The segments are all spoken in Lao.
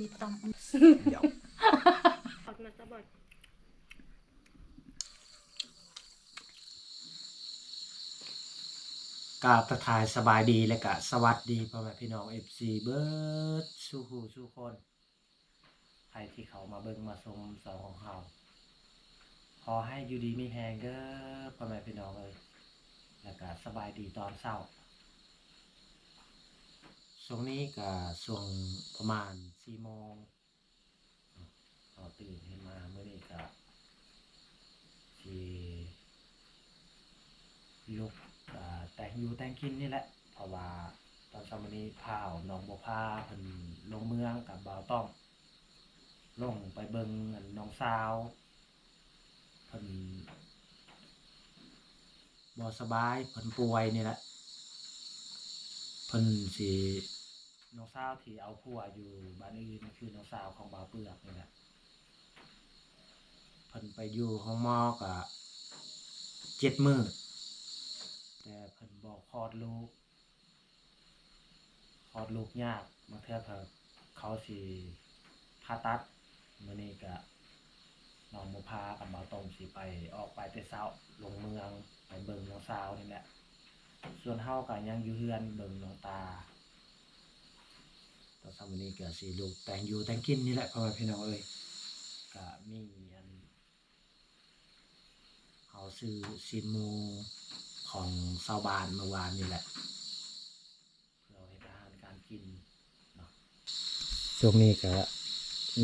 ມີຕຳ ດຽວ ອອກມາຕະບອດ. ກາບທັກທາຍສະບາຍດີ ແລະກະສະຫວັດດີພໍ່ແມ່ພີ່ນ້ອງ ເອັຟຊີ ເບິດສູ່ຜູ້ສູ່ຄົນ ໃຜທີ່ເຂົ້າມາເບິ່ງມາຊົມຊ່ອງຂອງເຮົາ ຂໍໃຫ້ຢູ່ດີມີແຮງເດີພໍ່ແມ່ພີ່ນ້ອງເອີຍ ແລະກະສະບາຍດີຕອນເຊົ້າ. ຊ່ວງນີ້ກະຊ່ວງປະມານສີ່ໂມງ ເຮົາຕື່ນຂຶ້ນມາມື້ນີ້ກະຊິລຸກ ອາ ແຕ່ງຢູ່ແຕ່ງກິນນີ້ແຫຼະ ເພາະວ່າຕອນເຊົ້າມື້ນີ້ພາວນ້ອງບົວພາເພິ່ນລົງເມືອງກັບບ່າວຕ້ອງ ລົງໄປເບິ່ງອັນນ້ອງສາວ ເພິ່ນບໍ່ສະບາຍ ເພິ່ນປ່ວຍນີ້ແຫຼະ ເພິ່ນຊິ ນ້ອງສາວທີ່ເອົາຜົວຢູ່ບ້ານອື່ນ ຄືນ້ອງສາວຂອງບ່າວເປືອກນີ້ແຫຼະ ເພິ່ນໄປຢູ່ໂຮງໝໍກະເຈັດມື້ ແຕ່ເພິ່ນບໍ່ຄອດລູກ ຄອດລູກຍາກ ບາງເທື່ອເຂົາ ເຂົາຊິຜ່າຕັດ. ມື້ນີ້ກະນ້ອງບົວພາກັບບ່າວຕົ້ມຊິໄປ ອອກໄປແຕ່ເຊົ້າ ລົງເມືອງໄປເບິ່ງນ້ອງສາວນີ້ແຫຼະ ສ່ວນເຮົາກະຍັງຢູ່ເຮືອນເບິ່ງນ້ອງຕາ. ຕອນເຊົ້າມື້ນີ້ກະຊິລຸກແຕ່ງຢູ່ແຕ່ງກິນນີ້ແຫຼະ ພໍ່ແມ່ພີ່ນ້ອງເອີຍ ກະມີອັນ ເຮົາຊື້ຊີ້ນໝູຂອງຊາວບ້ານມື້ວານນີ້ແຫຼະ ເພື່ອເຮັດອາຫານການກິນເນາະ. ຊ່ວງນີ້ກະ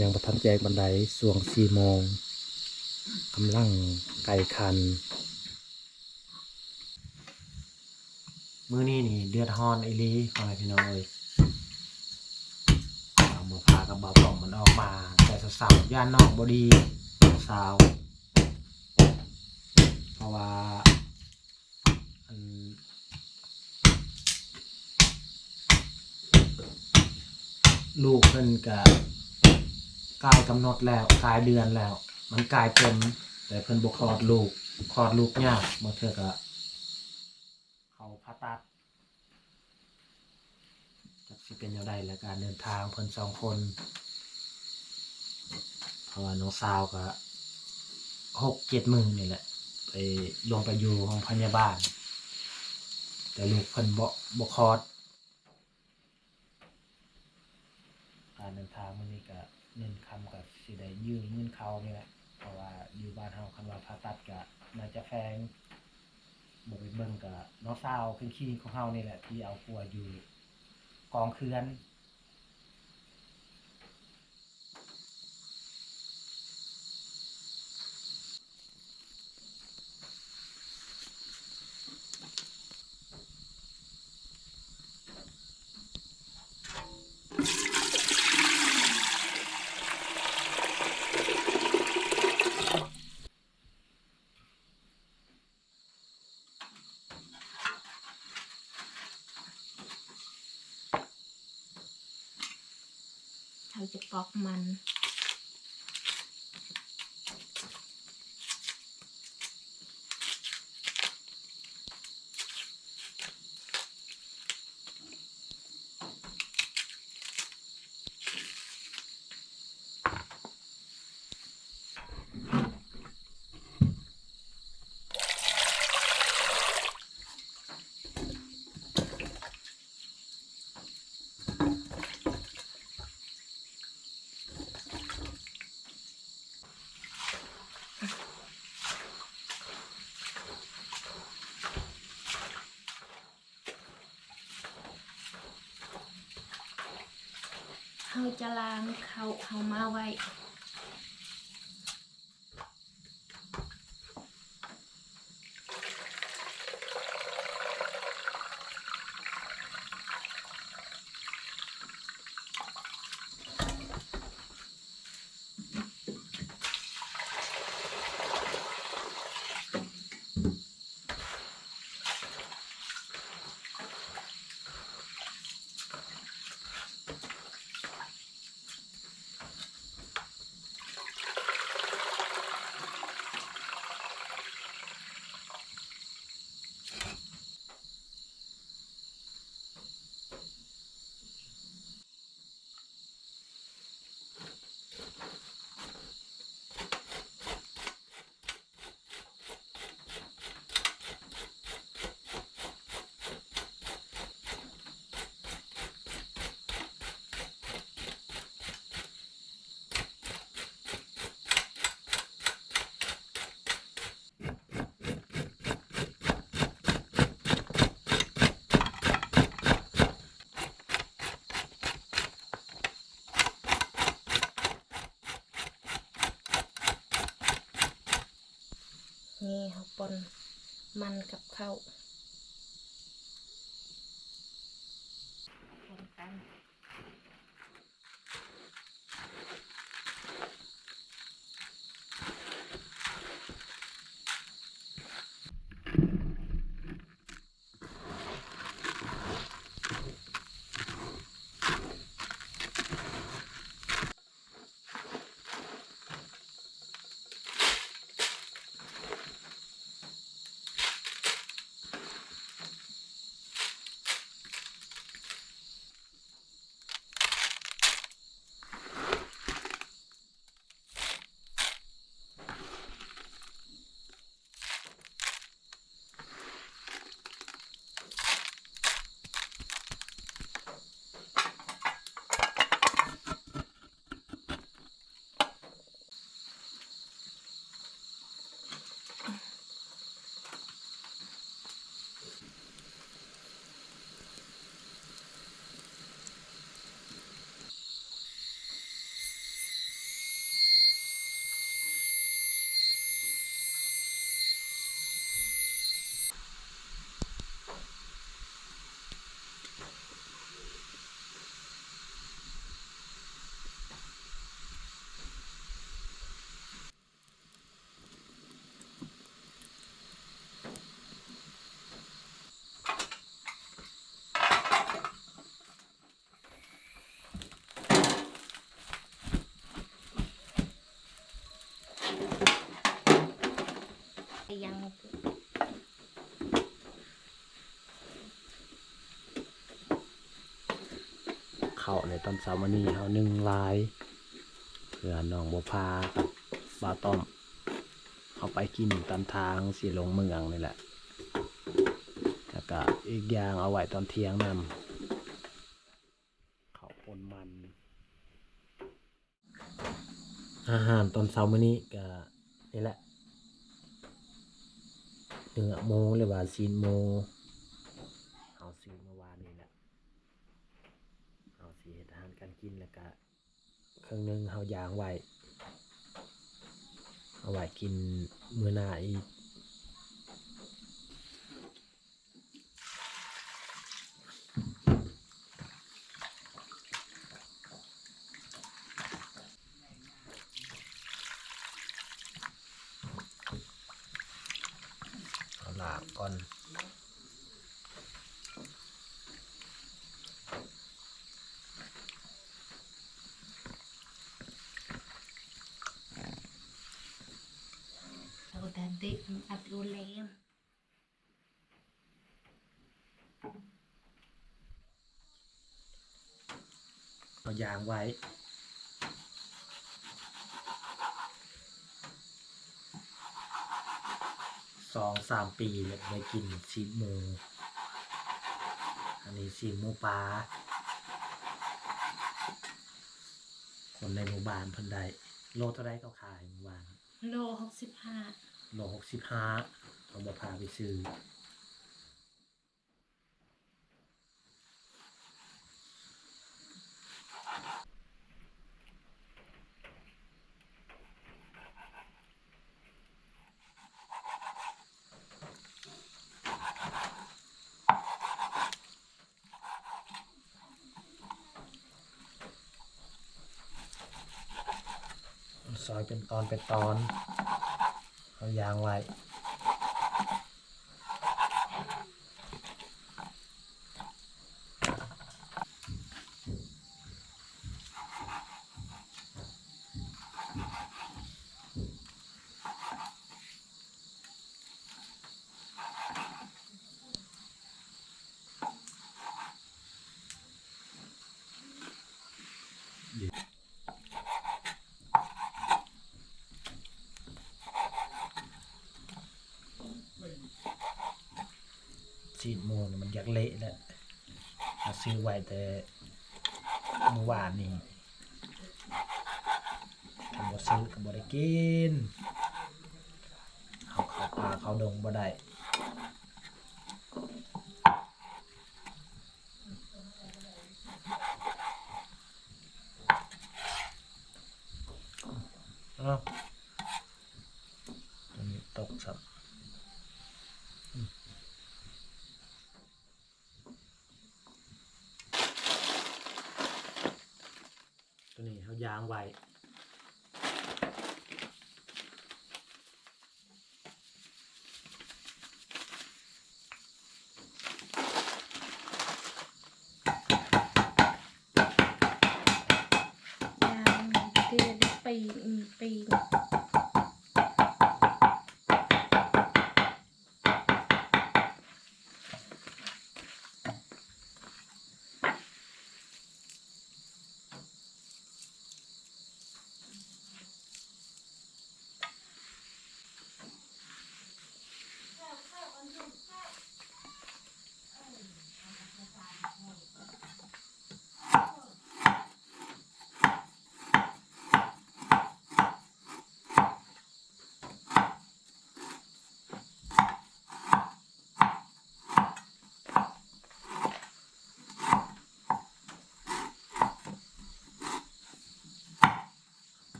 ຍັງບໍ່ທັນແຈ້ງປານໃດ ຊ່ວງສີ່ໂມງ ກຳລັງໄກ່ຂັນ. ມື້ນີ້ນີ້ເດືອດຮ້ອນອີ່ຫຼີ ພໍ່ແມ່ພີ່ນ້ອງເອີຍ ບ່າວພາກັບບ່າວຕ້ອມມັນອອກມາແຕ່ເຊົ້າໆ ຢ້ານນ້ອງບໍ່ດີ ນ້ອງສາວ ເພາະວ່າ ອັນ ລູກເພິ່ນກະກາຍກຳນົດແລ້ວ ກາຍເດືອນແລ້ວ ມັນກາຍເຕັມ ແຕ່ເພິ່ນບໍ່ຄອດລູກ ຄອດລູກຍາກ ບາງເທື່ອກະເຂົາຜ່າຕັດ ຈັກຊິເປັນແນວໃດ ແລະການເດີນທາງເພິ່ນສອງຄົນ ເພາະວ່ານ້ອງສາວກະຫົກເຈັດມື້ນີ້ແຫຼະ ໄປ ລົງໄປຢູ່ໂຮງພະຍາບານ ແຕ່ລູກເພິ່ນບໍ່ ບໍ່ຄອດ. ການເດີນທາງມື້ນີ້ກະເງິນຄຳກະຊິໄດ້ຢືມເງິນເຂົານີ້ແຫຼະ ເພາະວ່າຢູ່ບ້ານເຮົາຄັນວ່າຜ່າຕັດກະໜ້າຈະແພງ ບໍ່ໄປເບິ່ງກະນ້ອງສາວເຄິ່ງຄີຂອງເຮົານີ້ແຫຼະ ທີ່ເອົາຜົວຢູ່ກອງເຂື່ອນ. ເຮົາຈະປອກມັນ. ເຮົາຈະລ້າງເຂົ້າເຮົາມາໄວ້. ເ ນີ້ເຮົາປ່ອນມັນກັບເຂົ້າ ຄົນກັນ. ເຂົ້າໃນຕອນເຊົ້າມື້ນີ້ເຮົາໜຶ້ງຫຼາຍ ເພື່ອນ້ອງບົວພາກັບບ່າວຕ້ອມເອົາໄປກິນຕາມທາງຊິລົງເມືອງນີ້ແຫຼະ ແລ້ວກະອີກຢ່າງເອົາໄວ້ຕອນທ່ຽງນຳ ເຂົ້າປົ່ນມັນ. ອາຫານຕອນເຊົ້າມື້ນີ້ກະນີ້ແຫຼະ ເນື້ອໝູ ຫຼືວ່າຊີ້ນໝູ ເຮົາຊື້ມື້ວານນີ້ແຫຼະ ເຮົາຊິເຮັດອາຫານການກິນ ແລ້ວກະເຄິ່ງໜຶ່ງເຮົາຢ່າງໄວ້ ເອົາໄວ້ກິນມື້ໜ້າອີກ. ເອົາລ້າງກ່ອນ ເອົາແຕ່ເດັກອັດໂອແລມ. ເອົາຢາງໄວ້ສອງສາມປີ ແລ້ວໄດ້ກິນຊີ້ນໝູ ອັນນີ້ຊີ້ນໝູປ່າ ຄົນໃນໝູ່ບ້ານເພິ່ນໄດ້ ໂລເທົ່າໃດເຂົາຂາຍໝູ່ບ້ານ? ໂລຫົກສິບຫ້າ ໂລຫົກສິບຫ້າ ເຮົາບໍ່ພາໄປຊື້. ຊອຍເປັນຕອນເປັນຕອນ ເອົາຢາງໄວ້. ຊີ້ນໝູນີ້ມັນຢາກເລະແລ້ວ ເຮົາຊື້ໄວ້ແຕ່ມື້ວານນີ້ ຄັນບໍ່ຊື້ກໍບໍ່ໄດ້ກິນ ເຮົາເຂົ້າປ່າເຂົ້າດົງບໍ່ໄດ້. ເອົາ ຕົກ ຕົວນີ້ເຮົາຢາງໄວ້ ຢາງເທລະປີ ປີ.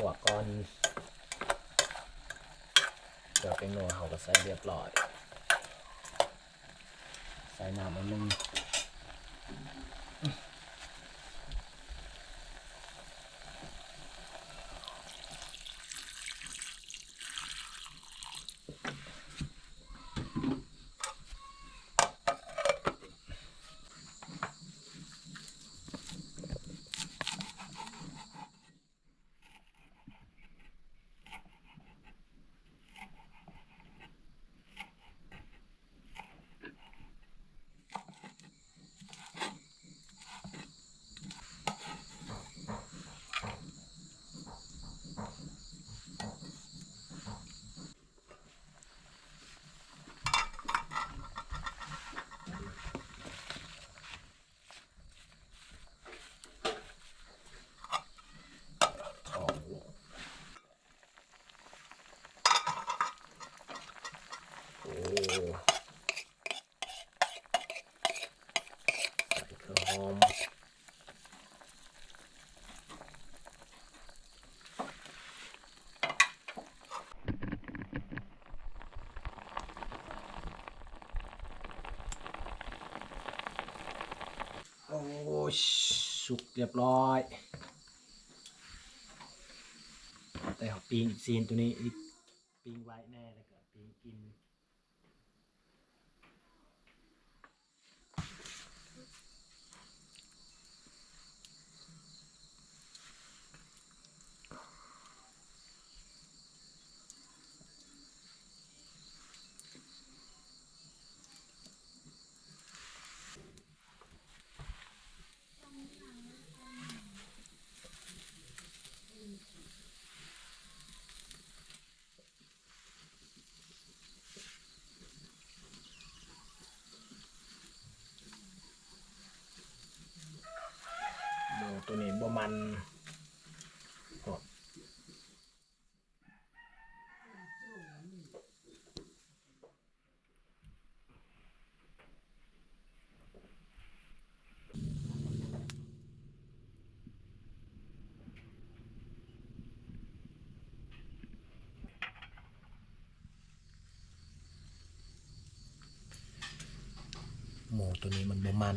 ຂົ້ວກ່ອນ ເກືອແປ້ງນົວເຮົາກໍໃສ່ຮຽບຮ້ອຍ ໃສ່ນ້ຳໜ້ອຍໜຶ່ງ. ໂອ້ ໃສ່ເຄືອຫອມ. ໂອ້ຍ ສຸກຮຽບຮ້ອຍ ແຕ່ເຮົາປີ້ງຊີ້ນໂຕນີ້ອີກ ປີ້ງໄວ້ແດ່ ແລ້ວກໍປີ້ງກິນ. ອືມ. ຕົວນີ້ບໍ່ມັນ. ໝູຕົວນີ້ມັນບໍ່ມັນ.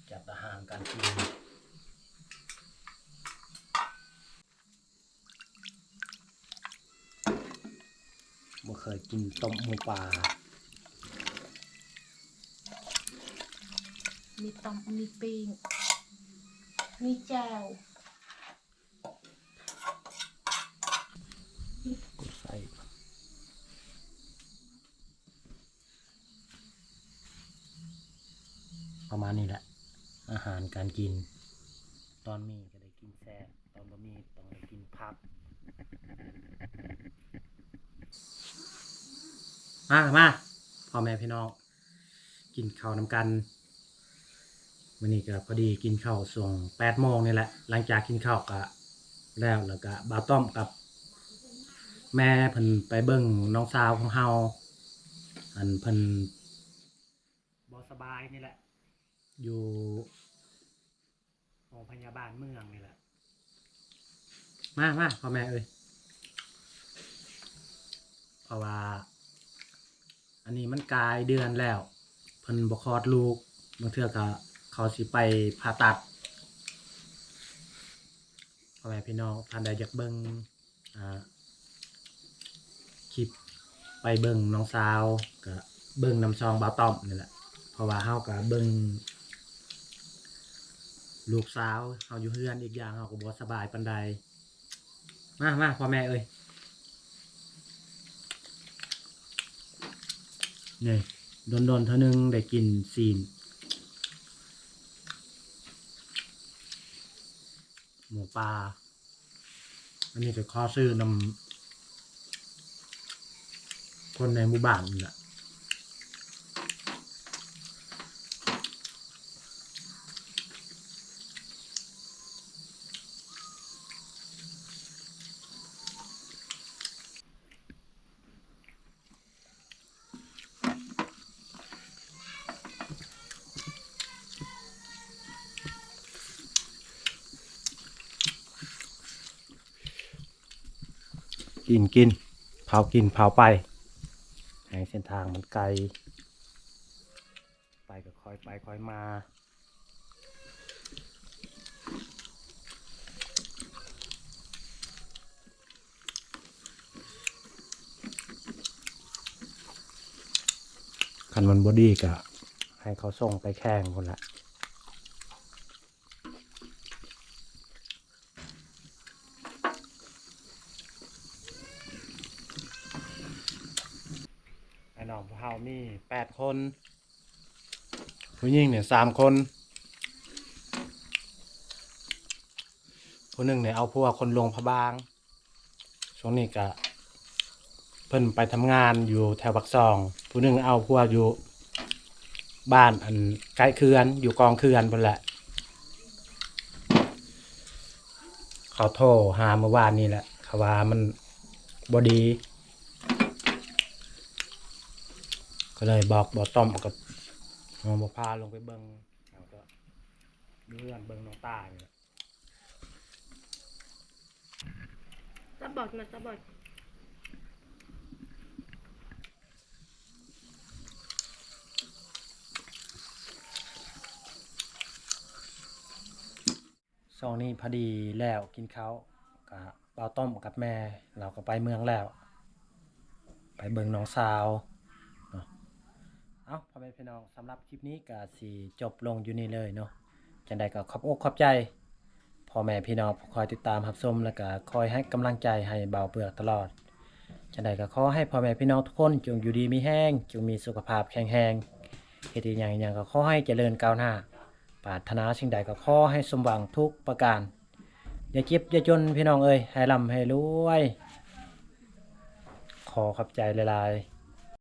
ຈັດອາຫານການກິນ. ບໍ່ເຄີຍກິນຕົ້ມໝູປ່າ. ມີຕົ້ມ ມີປີ້ງ ມີແຈ່ວ. ກົດໃສ່ ປະມານນີ້ແຫຼະ ອາຫານການກິນ. ຕອນມີກໍໄດ້ກິນແຊບ, ຕອນບໍ່ມີຕ້ອງໄດ້ກິນຜັກ. ມາ ມາ ພໍ່ແມ່ພີ່ນ້ອງ ກິນເຂົ້ານຳກັນ. ມື້ນີ້ກໍພໍດີກິນເຂົ້າຊ່ວງແປດໂມງນີ້ແຫຼະ. ຫຼັງຈາກກິນເຂົ້າກໍແລ້ວ ແລ້ວກໍບ່າວຕ້ອມກັບແມ່ເພິ່ນໄປເບິ່ງນ້ອງສາວຂອງເຮົາ ອັນເພິ່ນບໍ່ສະບາຍນີ້ແຫຼະ ຢູ່ ໂຮງພະຍາບານເມືອງນີ້ແຫຼະ. ມາ ມາ ພໍ່ແມ່ເອີຍ ເພາະວ່າອັນນີ້ມັນກາຍເດືອນແລ້ວ ເພິ່ນບໍ່ຄອດລູກ, ບາງເທື່ອກໍເຂົາຊິໄປຜ່າຕັດ. ພໍ່ແມ່ພີ່ນ້ອງທ່ານໃດຢາກເບິ່ງ ອ່າ ຄລິບໄປເບິ່ງນ້ອງສາວ ກະເບິ່ງນຳຊ່ອງບ່າວຕ້ອມນີ້ແຫຼະ ເພາະວ່າເຮົາກະເບິ່ງລູກສາວເຮົາຢູ່ເຮືອນ, ອີກຢ່າງເຮົາກໍບໍ່ສະບາຍປານໃດ. ມາ ມາ ພໍ່ແມ່ເອີຍ ນີ້ ດົນໆເທື່ອໜຶ່ງໄດ້ກິນຊີ້ນໝູປ່າ. ອັນນີ້ກໍຂໍຊື້ນຳຄົນໃນໝູ່ບ້ານນີ້ແຫຼະ. ກິນ ກິນ ເຜົາກິນເຜົາໄປ ໃຫ້ເສັ້ນທາງມັນໄກ ໄປກໍຄ່ອຍໄປຄ່ອຍມາ. ຄັນມັນບໍ່ດີກໍໃຫ້ເຂົາສົ່ງໄປແຂ່ງພຸ້ນລະ. ອ້າຍນ້ອງພວກເຮົາມີແປດຄົນ ຜູ້ຍິງນີ້ສາມຄົນ ຜູ້ໜຶ່ງນີ້ເອົາຜົວຄົນຫຼວງພະບາງ. ຊ່ວງນີ້ກະເພິ່ນໄປທຳງານຢູ່ແຖວປາກຊ່ອງ, ຜູ້ໜຶ່ງເອົາຜົວຢູ່ບ້ານອັນໃກ້ເຂື່ອນ ຢູ່ກອງເຂື່ອນພຸ້ນແຫຼະ. ເຂົາໂທຫາມື້ວານນີ້ແຫຼະ ເຂົາວ່າມັນບໍ່ດີ ກໍເລີຍບອກບ່າວຕ້ອມກັບ ເຮົາບໍ່ພາລົງໄປເບິ່ງ ເຮົາກໍຢູ່ເຮືອນເບິ່ງນ້ອງຕານີ້ແຫຼະ. ຕາບອດນະ ຕາບອດ. ຊ່ວງນີ້ພໍດີແລ້ວກິນເຂົ້າ ກະບ່າວຕ້ອມກັບແມ່ລາວກໍໄປເມືອງແລ້ວ ໄປເບິ່ງນ້ອງສາວເນາະ. ເອົ້າ ພໍ່ແມ່ພີ່ນ້ອງ ສຳລັບຄລິບນີ້ກໍຊິຈົບລົງຢູ່ນີ້ເລີຍເນາະ. ຈັ່ງໃດກໍຂອບອົກຂອບໃຈພໍ່ແມ່ພີ່ນ້ອງຜູ້ຄອຍຕິດຕາມຮັບຊົມ ແລະກໍຄອຍໃຫ້ກຳລັງໃຈໃຫ້ບ່າວເປືອກຕະຫຼອດ. ຈັ່ງໃດກໍຂໍໃຫ້ພໍ່ແມ່ພີ່ນ້ອງທຸກຄົນຈົ່ງຢູ່ດີມີແຮງ, ຈົ່ງມີສຸຂະພາບແຂງແຮງ, ເຮັດອີ່ຫຍັງຫຍັງກໍຂໍໃຫ້ຈະເລີນກ້າວໜ້າ, ປາດຖະໜາສິ່ງໃດກໍຂໍໃຫ້ສົມຫວັງທຸກປະການ. ຢ່າເຈັບຢ່າຈົນພີ່ນ້ອງເອີຍ, ໃຫ້ລ່ຳໃຫ້ລວຍ. ຂໍຂອບໃຈຫຼາຍໆ.